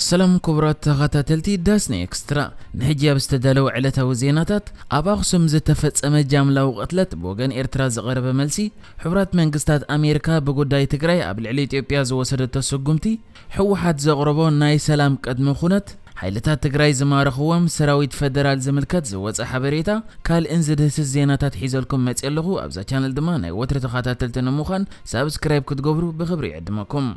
ሰላም ክቡራት ተኸታተልቲ ዳስኒ ኤክስትራ፣ ንሕጂ ኣብ ዝተዳለወ ዕለታዊ ዜናታት፣ ኣብ ኣኽሱም ዝተፈጸመ ጃምላዊ ቅትለት ብወገን ኤርትራ ዝቐረበ መልሲ፣ ሕቡራት መንግስታት ኣሜሪካ ብጉዳይ ትግራይ ኣብ ልዕሊ ኢትዮጵያ ዝወሰደቶ ስጉምቲ፣ ህወሓት ዘቕረቦ ናይ ሰላም ቅድመ ኩነት፣ ሓይልታት ትግራይ ዝማረኽዎም ሰራዊት ፈደራል ዝምልከት ዝወጸ ሓበሬታ፣ ካልእን ዝድህስስ ዜናታት ሒዘልኩም መጽየ ኣለኹ። ኣብዛ ቻነል ድማ ናይ ወትሪ ተኸታተልቲ ንምዃን ሳብስክራይብ ክትገብሩ ብኽብሪ ይዕድመኩም።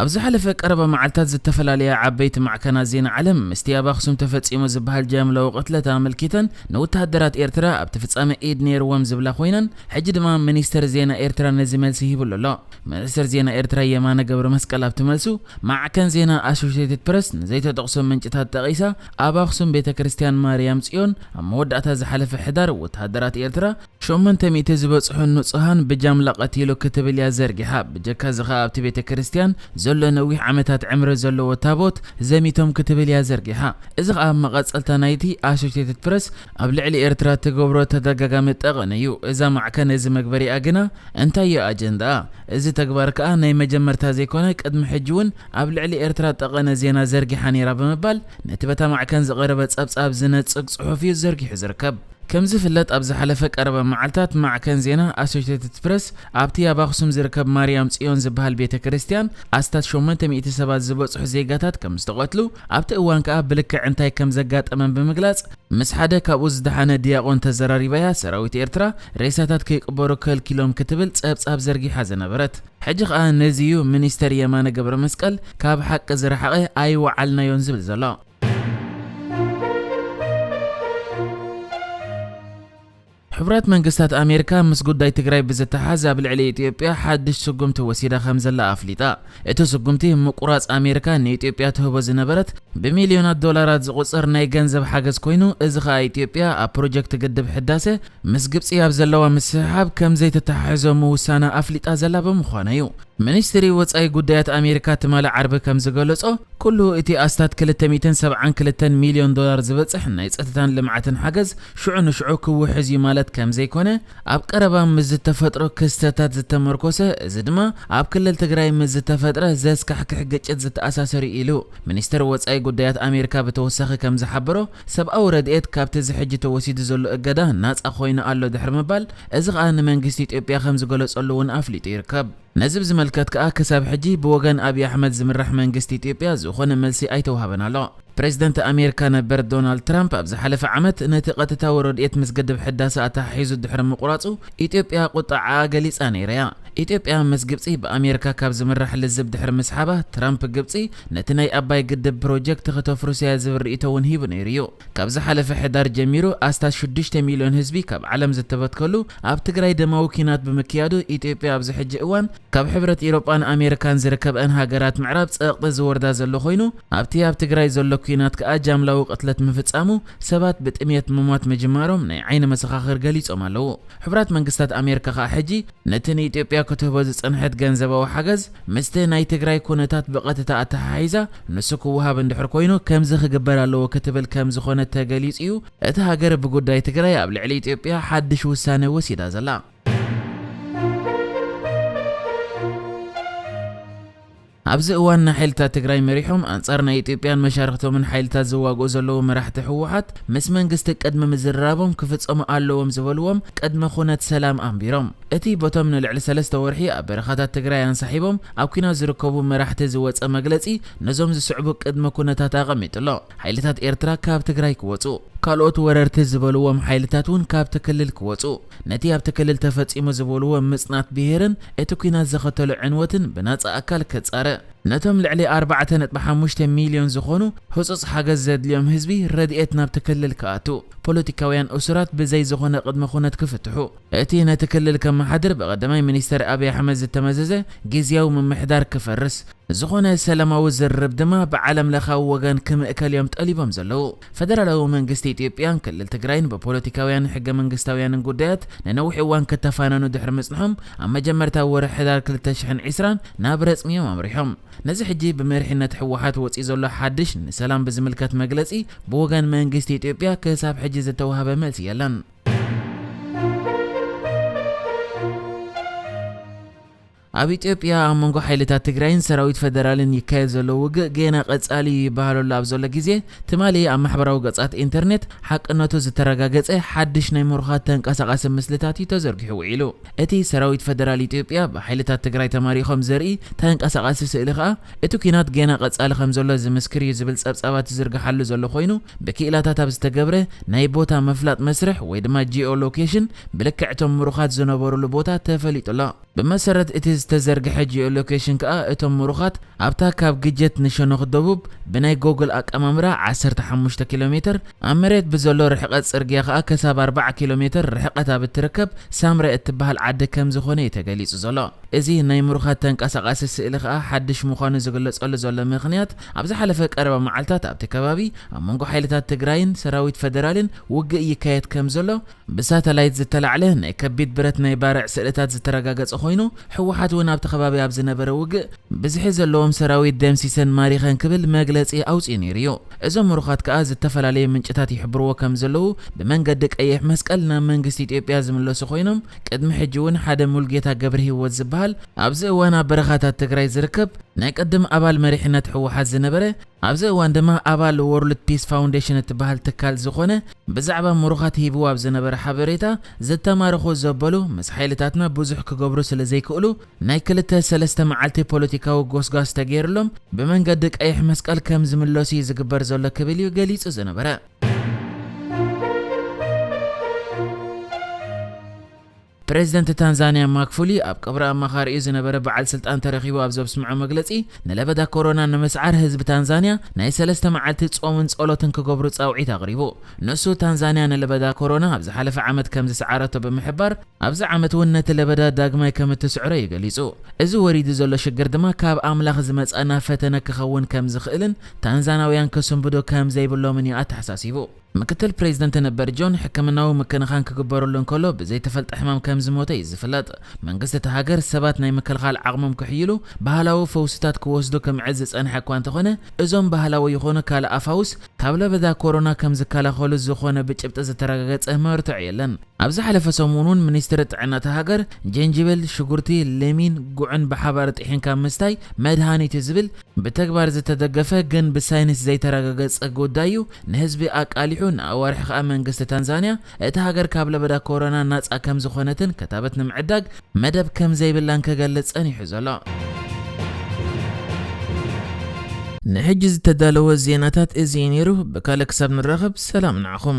ኣብ ዝሓለፈ ቀረባ መዓልታት ዝተፈላለያ ዓበይቲ ማዕከናት ዜና ዓለም ምስቲ ኣብ ኣኽሱም ተፈጺሙ ዝበሃል ጃምላዊ ቅትለት ኣመልኪተን ንወተሃደራት ኤርትራ ኣብቲ ፍጻመ ኢድ ነይርዎም ዝብላ ኮይነን፣ ሕጂ ድማ ሚኒስተር ዜና ኤርትራ ነዚ መልሲ ሂብሉ ኣሎ። ሚኒስተር ዜና ኤርትራ የማነ ገብረ መስቀል ኣብቲ መልሱ፣ ማዕከን ዜና ኣሶሽየትድ ፕረስ ንዘይተጠቕሶ ምንጭታት ጠቒሳ፣ ኣብ ኣኽሱም ቤተ ክርስቲያን ማርያም ጽዮን ኣብ መወዳእታ ዝሓለፈ ሕዳር ወተሃደራት ኤርትራ ሸሞንተ ሚእቲ ዝበጽሑ ንጹሃን ብጃምላ ቀቲሉ ክትብል እያ ዘርጊሓ። ብጀካ እዚ ኸኣ ኣብቲ ቤተ ክርስቲያን ዘሎ ነዊሕ ዓመታት ዕምሪ ዘለዎ ታቦት ዘሚቶም ክትብል እያ ዘርጊሓ። እዚ ኸኣ ኣብ መቐጸልታ ናይቲ ኣሶሽየትድ ፕረስ ኣብ ልዕሊ ኤርትራ ትገብሮ ተደጋጋሚ ጠቐነ እዩ። እዛ ማዕከን እዚ መግበሪኣ ግና እንታይ እዩ ኣጀንዳኣ? እዚ ተግባር ከኣ ናይ መጀመርታ ዘይኮነ ቅድሚ ሕጂ እውን ኣብ ልዕሊ ኤርትራ ጠቐነ ዜና ዘርጊሓ ነይራ ብምባል ነቲ በታ ማዕከን ዝቐረበ ጸብጻብ ዝነጽግ ጽሑፍ እዩ ዘርጊሑ ዝርከብ። ከም ዝፍለጥ ኣብ ዝሓለፈ ቀረባ መዓልታት ማዕከን ዜና ኣሶሽየትድ ፕረስ ኣብቲ ኣብ ኣኽሱም ዝርከብ ማርያም ጽዮን ዝበሃል ቤተ ክርስቲያን ኣስታት ሸሞንተ ሚእቲ ሰባት ዝበጽሑ ዜጋታት ከም ዝተቐትሉ ኣብቲ እዋን ከኣ ብልክዕ እንታይ ከም ዘጋጠመን ብምግላጽ ምስ ሓደ ካብኡ ዝደሓነ ዲያቆን ተዘራሪባያ ሰራዊት ኤርትራ ሬሳታት ከይቅበሩ ከልኪሎም ክትብል ጸብጻብ ዘርጊሓ ዝነበረት። ሕጂ ከኣ ነዚ እዩ ሚኒስተር የማነ ገብረ መስቀል ካብ ሓቂ ዝረሓቐ ኣይወዓልናዮን ዝብል ዘሎ። ሕቡራት መንግስታት ኣሜሪካ ምስ ጉዳይ ትግራይ ብዝተሓዝ ኣብ ልዕሊ ኢትዮጵያ ሓድሽ ስጉምቲ ወሲዳ ከም ዘላ ኣፍሊጣ። እቲ ስጉምቲ ምቁራጽ ኣሜሪካ ንኢትዮጵያ ትህቦ ዝነበረት ብሚልዮናት ዶላራት ዝቑጸር ናይ ገንዘብ ሓገዝ ኮይኑ፣ እዚ ኸኣ ኢትዮጵያ ኣብ ፕሮጀክት ግድብ ሕዳሰ ምስ ግብጺ ኣብ ዘለዋ ምስሕሓብ ከም ዘይተተሓሕዞ ምውሳና ኣፍሊጣ ዘላ ብምዃና እዩ። ሚኒስትሪ ወጻኢ ጉዳያት ኣሜሪካ ትማሊ ዓርቢ ከም ዝገለጾ፣ ኩሉ እቲ ኣስታት ክልተ ሚእትን ሰብዓን ክልተን ሚልዮን ዶላር ዝበጽሕ ናይ ጸጥታን ልምዓትን ሓገዝ ሽዑ ንሽዑ ክውሕዝ እዩ ማለት ከም ዘይኮነ፣ ኣብ ቀረባ ምስ ዝተፈጥሮ ክስተታት ዝተመርኮሰ፣ እዚ ድማ ኣብ ክልል ትግራይ ምስ ዝተፈጥረ ዘስካሕክሕ ግጭት ዝተኣሳሰር እዩ ኢሉ። ሚኒስትር ወጻኢ ጉዳያት ኣሜሪካ ብተወሳኺ ከም ዝሓበሮ፣ ሰብኣዊ ረድኤት ካብቲ እዚ ሕጂ ተወሲዱ ዘሎ እገዳ ናጻ ኮይኑ ኣሎ ድሕሪ ምባል፣ እዚ ኸኣ ንመንግስቲ ኢትዮጵያ ከም ዝገለጸሉ እውን ኣፍሊጡ ይርከብ። ነዚ ብዝምልከት ከኣ ክሳብ ሕጂ ብወገን ኣብይ ኣሕመድ ዝምራሕ መንግስቲ ኢትዮጵያ ዝኾነ መልሲ ኣይተዋህበን ኣሎ። ፕሬዝደንት ኣሜሪካ ነበር ዶናልድ ትራምፕ ኣብ ዝሓለፈ ዓመት ነቲ ቀጥታዊ ረድኤት ምስ ግድብ ሕዳሰ ኣተሓሒዙ ድሕሪ ምቁራጹ ኢትዮጵያ ቁጥዓኣ ገሊጻ ነይራ እያ። ኢትዮጵያ ምስ ግብጺ ብኣሜሪካ ካብ ዝምራሕ ልዝብ ድሕሪ ምስሓባ ትራምፕ ግብጺ ነቲ ናይ ኣባይ ግድብ ፕሮጀክት ክተፍርሶ እያ ዝብል ርእይቶ እውን ሂቡ ነይሩ እዩ። ካብ ዝሓለፈ ሕዳር ጀሚሩ ኣስታት ሽዱሽተ ሚልዮን ህዝቢ ካብ ዓለም ዝተበትከሉ ኣብ ትግራይ ደማዊ ኲናት ብምክያዱ ኢትዮጵያ ኣብዚ ሕጂ እዋን ካብ ሕብረት ኢሮጳን ኣሜሪካን ዝርከበአን ሃገራት ምዕራብ ጸቕጢ ዝወርዳ ዘሎ ኮይኑ ኣብቲ ኣብ ትግራይ ዘሎ ኲናት ከኣ ጃምላዊ ቅትለት ምፍጻሙ ሰባት ብጥምየት ምሟት ምጅማሮም ናይ ዓይኒ መሰኻኽር ገሊጾም ኣለዉ። ሕቡራት መንግስታት ኣሜሪካ ከኣ ሕጂ ነቲ ንኢትዮጵያ ክትህቦ ዝጸንሐት ገንዘባዊ ሓገዝ ምስቲ ናይ ትግራይ ኩነታት ብቐጥታ ኣተሓሒዛ ንሱ ክወሃብ እንድሕር ኮይኑ ከምዚ ክግበር ኣለዎ ክትብል ከም ዝኾነ ተገሊጹ እዩ። እታ ሃገር ብጉዳይ ትግራይ ኣብ ልዕሊ ኢትዮጵያ ሓድሽ ውሳነ ወሲዳ ዘላ። ኣብዚ እዋን ንሓይልታት ትግራይ መሪሖም ኣንጻር ናይ ኢትዮጵያን መሻርክቶምን ሓይልታት ዝዋግኡ ዘለዉ መራሕቲ ህወሓት ምስ መንግስቲ ቅድሚ ምዝርራቦም ክፍጸሙ ኣለዎም ዝበልዎም ቅድመ ኩነት ሰላም ኣንቢሮም። እቲ በቶም ንልዕሊ ሰለስተ ወርሒ ኣብ በረኻታት ትግራይ ኣንሳሒቦም ኣብ ኲናት ዝርከቡ መራሕቲ ዝወጸ መግለጺ ነዞም ዝስዕቡ ቅድመ ኩነታት ኣቐሚጡ ኣሎ። ሓይልታት ኤርትራ ካብ ትግራይ ክወጹ፣ ካልኦት ወረርቲ ዝበልዎም ሓይልታት እውን ካብቲ ክልል ክወጹ፣ ነቲ ኣብቲ ክልል ተፈጺሙ ዝበልዎ ምጽናት ብሄርን እቲ ኲናት ዘኸተሎ ዕንወትን ብናጻ ኣካል ክጻረ፣ ነቶም ልዕሊ ኣርባዕተ ነጥቢ ሓሙሽተ ሚልዮን ዝኾኑ ህጹጽ ሓገዝ ዘድልዮም ህዝቢ ረድኤት ናብቲ ክልል ክኣቱ፣ ፖለቲካውያን እሱራት ብዘይ ዝኾነ ቅድመ ኩነት ክፍትሑ፣ እቲ ነቲ ክልል ከመሓድር ብቐዳማይ ሚኒስተር ኣብይ ኣሕመድ ዝተመዘዘ ግዝያዊ ምምሕዳር ክፈርስ፣ ዝኾነ ሰላማዊ ዝርርብ ድማ ብዓለም ለኻዊ ወገን ክምእከል እዮም ጠሊቦም ዘለዉ። ፈደራላዊ መንግስቲ ኢትዮጵያን ክልል ትግራይን ብፖለቲካውያንን ሕገ መንግስታውያንን ጉዳያት ንነዊሕ እዋን ክተፋነኑ ድሕሪ ምጽንሖም ኣብ መጀመርታ ወርሒ ሕዳር ክልተ ሽሕን ዕስራን ናብ ረጽሚ እዮም ኣምሪሖም። ነዚ ሕጂ ብመሪሕነት ህወሓት ወጺኡ ዘሎ ሓድሽ ንሰላም ብዝምልከት መግለጺ ብወገን መንግስቲ ኢትዮጵያ ክሳብ ሕጂ ዝተዋህበ መልሲ የለን። ኣብ ኢትዮጵያ ኣብ መንጎ ሓይልታት ትግራይን ሰራዊት ፈደራልን ይካየድ ዘሎ ውግእ ገና ቀጻሊ ይበሃለሉ ኣብ ዘሎ ግዜ፣ ትማሊ ኣብ ማሕበራዊ ገጻት ኢንተርኔት ሓቅነቱ ዝተረጋገጸ ሓድሽ ናይ ምሩኻት ተንቀሳቓሲ ምስልታት እዩ ተዘርጊሑ ውዒሉ። እቲ ሰራዊት ፈደራል ኢትዮጵያ ብሓይልታት ትግራይ ተማሪኾም ዘርኢ ተንቀሳቓሲ ስእሊ ከኣ፣ እቲ ኲናት ገና ቀጻሊ ከም ዘሎ ዝምስክር እዩ ዝብል ጸብጻባት ዝዝርግሓሉ ዘሎ ኮይኑ፣ ብክኢላታት ኣብ ዝተገብረ ናይ ቦታ ምፍላጥ መስርሕ ወይ ድማ ጂኦ ሎኬሽን ብልክዕ እቶም ምሩኻት ዝነበሩሉ ቦታ ተፈሊጡ ኣሎ። ብመሰረት እቲ ዝተዘርግሐ ጂኦ ሎኬሽን ከኣ፣ እቶም ምሩኻት ኣብታ ካብ ግጀት ንሸነኽ ደቡብ ብናይ ጎግል ኣቀማምራ ዓሰርተ ሓሙሽተ ኪሎ ሜትር፣ ኣብ መሬት ብዘሎ ርሕቀት ጽርግያ ከኣ ክሳብ ኣርባዓ ኪሎ ሜትር ርሕቀት ኣብ እትርከብ ሳምረ እትበሃል ዓዲ ከም ዝኾነ እዩ ተገሊጹ ዘሎ። እዚ ናይ ምሩኻት ተንቀሳቓሲ ስእሊ ከኣ ሓድሽ ምዃኑ ዝግለጸሉ ዘሎ ምኽንያት፣ ኣብ ዝሓለፈ ቀረባ መዓልታት ኣብቲ ከባቢ ኣብ መንጎ ሓይልታት ትግራይን ሰራዊት ፈደራልን ውግእ ይካየድ ከም ዘሎ ብሳተላይት ዝተላዕለ ናይ ከቢድ ብረት ናይ ባርዕ ስእልታት ዝተረጋገጸ ኮይኑ፣ ህወሓት እውን ኣብቲ ከባቢ ኣብ ዝነበረ ውግእ ብዝሒ ዘለዎም ሰራዊት ደምሲሰን ማሪኸን ክብል መግለጺ ኣውጺኡ ነይሩ እዩ። እዞም ምሩኻት ከኣ ዝተፈላለዩ ምንጭታት ይሕብርዎ ከም ዘለዉ፣ ብመንገዲ ቀይሕ መስቀል ናብ መንግስቲ ኢትዮጵያ ዝምለሱ ኮይኖም፣ ቅድሚ ሕጂ እውን ሓደ ሙልጌታ ገብረ ህይወት ዝበሃል ኣብዚ እዋን ኣብ በረኻታት ትግራይ ዝርከብ ናይ ቅድም ኣባል መሪሕነት ህወሓት ዝነበረ፣ ኣብዚ እዋን ድማ ኣባል ወርልድ ፒስ ፋውንዴሽን እትበሃል ትካል ዝኾነ፣ ብዛዕባ ምሩኻት ሂብዎ ኣብ ዝነበረ ሓበሬታ፣ ዝተማረኹ ዘበሉ ምስ ሓይልታትና ብዙሕ ክገብሩ ስለ ዘይክእሉ፣ ናይ ክልተ ሰለስተ መዓልቲ ፖለቲካዊ ጎስጓስ ተገይርሎም ብመንገዲ ቀይሕ መስቀል ከም ዝምለሱ እዩ ዝግበር ዘሎ ክብል እዩ ገሊጹ ዝነበረ። ፕሬዚደንት ታንዛንያ ማክፉሊ ኣብ ቀብሪ ኣማኻሪኡ ዝነበረ በዓል ስልጣን ተረኺቡ ኣብ ዘስምዖ መግለጺ፣ ንለበዳ ኮሮና ንምስዓር ህዝቢ ታንዛንያ ናይ ሰለስተ መዓልቲ ጾምን ጸሎትን ክገብሩ ጻውዒት ኣቕሪቡ። ንሱ ታንዛንያ ንለበዳ ኮሮና ኣብ ዝሓለፈ ዓመት ከም ዝሰዓረቶ ብምሕባር፣ ኣብዚ ዓመት እውን ነቲ ለበዳ ዳግማይ ከም እትስዕሮ እዩ ገሊጹ። እዚ ወሪዱ ዘሎ ሽግር ድማ ካብ ኣምላኽ ዝመጸና ፈተነ ክኸውን ከም ዝኽእልን ታንዛናውያን ክስንብዱ ከም ዘይብሎምን እዩ ኣተሓሳሲቡ። ምክትል ፕሬዚደንት ነበር ጆን ሕክምናዊ ምክንኻን ክግበረሉ እንከሎ ብዘይተፈልጠ ሕማም ከም ዝሞተ እዩ ዝፍለጥ። መንግስቲ እታ ሃገር ሰባት ናይ ምክልኻል ዓቕሞም ክሕይሉ ባህላዊ ፈውስታት ክወስዱ ክምዕድ ዝጸንሐ እኳ እንተኾነ፣ እዞም ባህላዊ ይኾኑ ካልእ ኣፋውስ ካብ ለበዳ ኮሮና ከም ዝከላኸሉ ዝኾነ ብጭብጢ ዝተረጋገጸ መርትዖ የለን። ኣብ ዝሓለፈ ሰሙን እውን ሚኒስትሪ ጥዕና እታ ሃገር ጀንጅብል፣ ሽጉርቲ፣ ለሚን፣ ጉዕን ብሓባር ጥሒንካ ምስታይ መድሃኒት እዩ ዝብል ብተግባር ዝተደገፈ ግን ብሳይንስ ዘይተረጋገጸ ጉዳይ እዩ። ንህዝቢ ኣቃሊሑ ንኣዋርሕ ከኣ መንግስቲ ታንዛንያ እታ ሃገር ካብ ለበዳ ኮሮና ናጻ ከም ዝኾነትን ክታበት ንምዕዳግ መደብ ከም ዘይብላን ክገልጽ ጸኒሑ ዘሎ። ንሕጂ ዝተዳለወ ዜናታት እዚ እዩ ነይሩ። ብካልእ ክሳብ ንራኸብ ሰላም ንዓኹም።